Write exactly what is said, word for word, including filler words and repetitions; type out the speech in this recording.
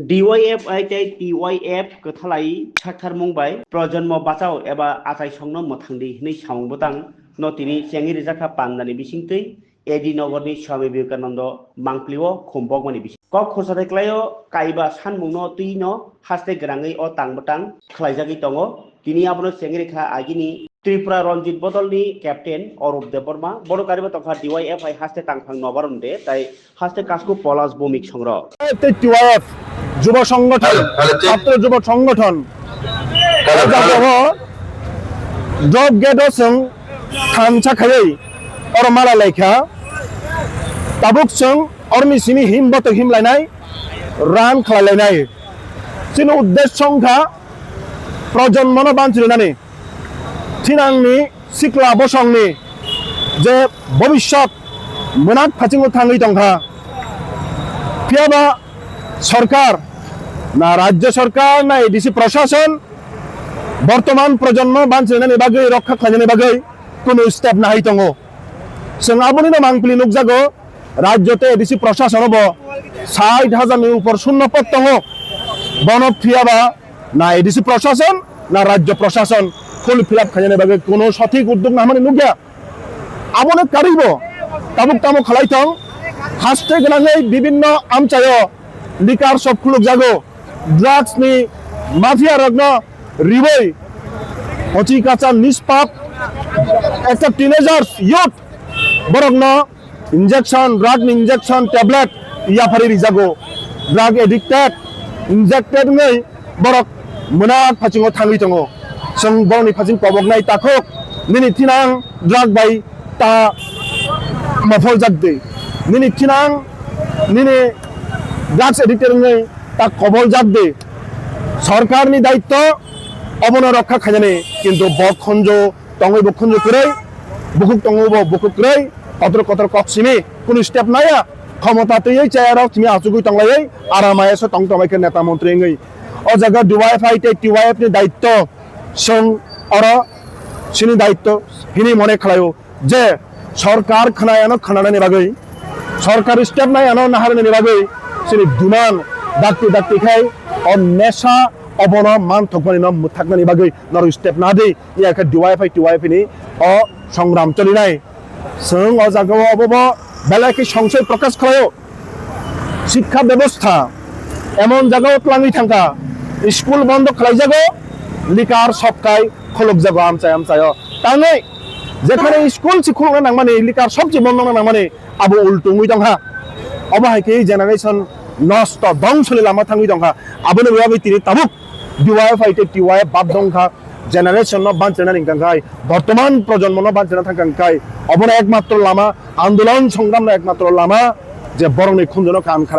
D Y F I tei T Y F kwthalai saktharmung bai Projonmo Bachao eba Achaisongno Mwthangdi hwnwi samung bwtang no tini chengwi rijak kha pandani bisingtwi A D Nogorni Swami Vivekananda mangpilio khum bokmani bising. Kok khorsa de klaio kaiba sanmungno twino haste gwnangwi o tang bwtang khlaijagwi tongo. Tini abono chengwi rikha agini Tripura Ranjit bodolni captain Arup Debbarma, bono kariba tongkha D Y F I haste tangphang nobaron de, tai haste kasku Polas Bhumik songrok. Tei T Y F Jubo Songothon, Hello, hello, check. Chhatro Jubo Songothon. Hello, O jaga hello. o drop gate o chwng thansa khaiwi oro mala laikha. Tabuk chwng oroni simi him botok him lainai, ran khlai lainai. Chini uddesyo wngkha projonmono banchirinani, thinangni sikla bosongni je bobiswt mwnak phasingo thangwi tongkha. Phiyaba sorkar, na rajya sorkar, na A D C prashason bortoman projonmo banchirinani bagwi, rokha khlainani bagwi kunu step nahai tongo. Chwng abonino mangpili nukjago, rajyo tei A D C prashasono bo sait hajar ni upor shunno pod tongo. Bono phiyaba na A D C prashason, na rajyo prashason full fill up khainani bagwi kuno sothik uddog nahmani nukya. Abono karwibo tabuk tamo khlai thong, haste gwnangwi bibinno amchaio liquor shop khulukjago, drugs ni mafia rokno riwi hochi kacha nispap ekta teenagers youth borokno injection, drug ni injection tablet yaphari rijago, drug addicted, injected wngwi borok mwnak phasingo thangwi tongo. Chwng borokni phasing koboknai takhuk, nini thinang drug bai ta mopholjak de, nini thinang nini drugs addicted wngwi ta koboljak de. Sorkarni daitto obono rokha khainani, kintu bo khunju tongwi bo khunju kwrwi, bukhuk tongwi bo bukhuk kwrwi, kotor kotor kok simi kunu step naya, khomota twiwi chair o simi achugwi tonglaiwi aramai se tong tongbai khe neta montri wngwi. O jaga D Y F I tei T Y F ni daitto chwng oro chini daitto hini mone khlaio je sorkar khwnayano khwnanani bagwi, sorkar step nayano naharnani bagwi chini demand dakti dakti khai o nesa obono manthokmani no mwthaknani bagwi norok step nadi. Iya khe D Y F I T Y F ni o songram cholinai. Chwng o jaga o obo bo belai khe songsoy prokash khlaio. Shikkha bebostha emon jaga o twlangwi thangkha, school bondo khlaijago, liquor shop kai khulukjago amchai amchai o. Tangwi jekhane school se khulukna nangmani, liquor shop se bondo wngna nangmani, abo ultu wngwi tongkha. Obo hai khe generation nosto, dongso ni lama thangwi tongkha. Aboni bagwi tini tabuk D Y F I tei T Y F bad wngkha. Generation no banchina nang kang khai, bortoman projonmo no banchina thang kang khai, obono ekmatro lama, andolon songram no ekmatro lama, je borokni khunjuno kan khara.